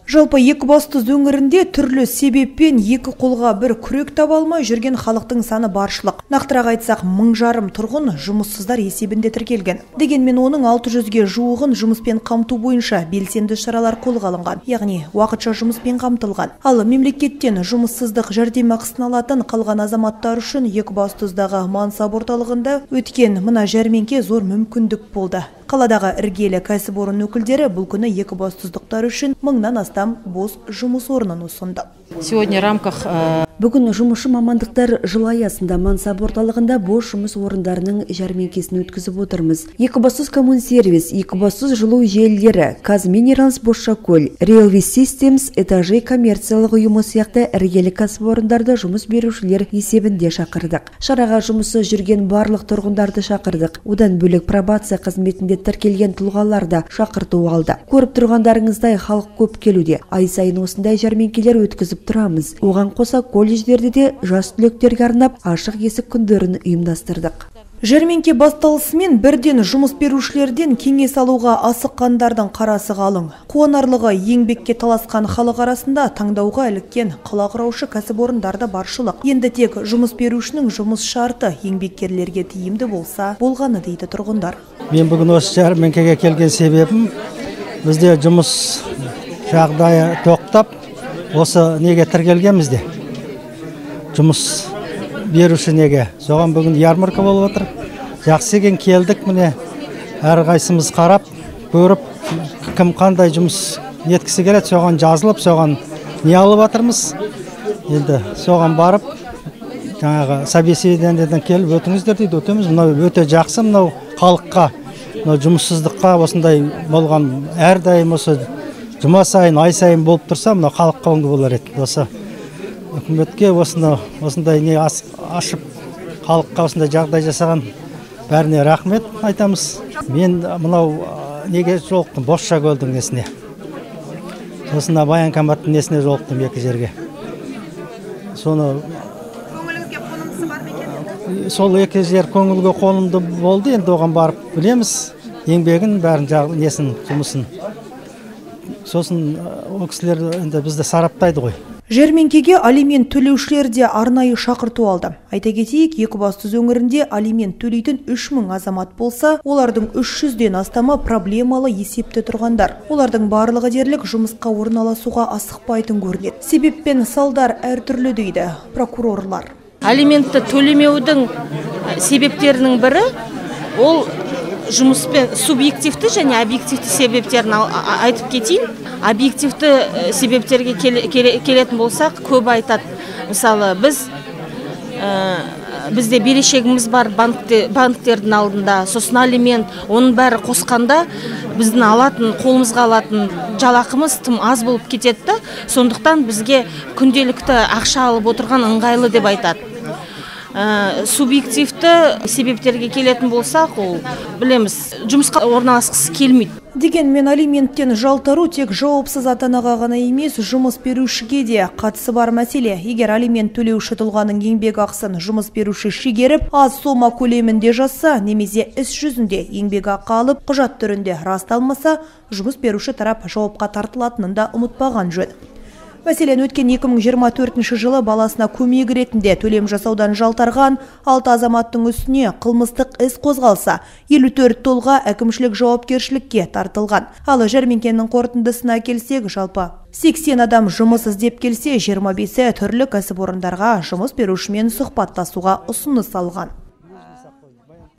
Жалпы Екібастұз өңірінде түрлі себеппен екі қолға бір күрек таба алмай жүрген халықтың саны баршылық. Нақтырақ айтсақ, 1500 тұрғын жұмыссыздар есебінде тіркелген. Дегенмен оның 600-ге жуығын жұмыспен қамту бойынша белсенді шаралар қолға алынған, яғни уақытша жұмыспен қамтылған. Ал мемлекеттен жұмыссыздық жәрдемақысын алатын қалған азаматтар үшін Екібастұздағы мансап орталығында өткен мына жәрмеңке зор мүмкіндік болды. Қаладағы іргелі кәсіпорын өкілдері бұл күні екібастұздықтар үшін 1000-нан астам бос жұмыс орнын ұсынды. Сегодня в рамках Бүгін жұмысшы мамандықтар жылы аясында мансап орталығында бос жұмыс орындарының жәрмеңкесін өткізіп отырмыз. Екібастұз Коммунсервис, Екібастұз жылу желілері, Казминералс Бозшакөл, Railway Systems, Этажи коммерциялық ұйымы сияқты іргелі кәсіпорындарды жұмыс берушілер есебінде шақырдық. Шараға жұмысы жүрген барлық тұрғындарды шақырдық. Одан бөлек пробация қызметінде тіркелген тұлғалар да шақырту алды. Көріп тұрғандарыңыздай халық көп келуде. Ай сайын осындай жәрмеңкелер өткізіп тұрамыз. Оған қоса колледждерде де жас түлектерге арнап ашық есік күндерін ұйымдастырдық. Жәрмеңке басталысымен бірден жұмыс берушілерден кеңес алуға асыққандардың қарасы қалың. Қуанарлығы, еңбекке таласқан халық арасында таңдауға іліккен қала құраушы кәсіпорындар да баршылық. Енді тек жұмыс берушінің жұмыс шарты еңбеккерлерге тиімді болса болғаны дейді тұрғындар. Мен бүгін осы жәрмеңкеге келген себебім, бізде жұмыс жағдайы тоқтап, осы неге тіркелгенбіз де. Жұмыс беруші неге. Соған бүгін ярмарка болып отыр. Жақсы екен, келдік міне. Әрқайсымыз қарап, көріп, кім қандай жұмыс неткісі келеді, соған жазылып, соған не алып жатырмыз. Енді соған барып, жаңағы собеседованиеден келіп өтіңіздер дейді, өтеміз. Мынау өте жақсы, мынау халыққа, мынау жұмыссыздыққа осындай болған әрдайым осы жұма сайын, ай сайын болып тұрса, мынау халыққа оңды болар еді. Осы үкіметке осындай не ашып, халыққа осындай жағдай жасаған бәріне рахмет айтамыз. Мен мынау неге жолықтым, Бозшакөлдің несіне. Сосын военкоматтың несіне жолықтым екі жерге. Соны көңіліңізге қонымдысы бар ма екен? Сол екі жер көңілге қонымды болды, енді оған барып білеміз еңбегін, бәрін несін, жұмысын. Сосын ол кісілер енді бізді сараптайды ғой. Жәрмеңкеге алимент төлеушілер де арнайы шақырту алды. Айта кетейік, Екібастұз өңірінде алимент төлейтін 3000 азамат болса, олардың 300-ден астамы проблемалы есепте тұрғандар. Олардың барлығы дерлік жұмысқа орналасуға асықпайтын көрінеді. Себеп пен салдар әртүрлі дейді прокурорлар. Алиментті төлемеудің себептерінің бірі ол жұмыспен субъективті және объективті себептерін айтып кетейін. Объективті себептерге келетін болсақ, көп айтады. Мысалы, бізде берешегіміз бар банктердің алдында, сосын алимент, оның бәрі қосқанда біздің алатын, қолымызға алатын жалақымыз тым аз болып кетеді да, сондықтан бізге күнделікті ақша алып отырған ыңғайлы деп айтады. Субъективті себептерге келетін болсақ, ол білеміз, жұмысқа орналасқысы келмейді. Дегенмен алименттен жалтару тек жауапсыз ата-анаға ғана емес, жұмыс берушіге де қатысы бар мәселе. Егер алимент төлеуші тұлғаның еңбек ақысын жұмыс беруші шегеріп, аз сома көлемінде жазса, немесе іс жүзінде еңбек ақы алып, құжат түрінде расталмаса, жұмыс беруші тарап жауапқа тартылатынын да ұмытпаған жөн. Мәселен, өткен 2024 жылы баласына көмек ретінде төлем жасаудан жалтарған 6 азаматтың үстіне қылмыстық іс қозғалса, 54 тұлға әкімшілік жауапкершілікке тартылған. Ал жәрмеңкенің қорытындысына келсек, жалпы 80 адам жұмыс іздеп келсе, 25-і түрлі кәсіпорындарға жұмыс берушімен сұхбаттасуға ұсыныс алған.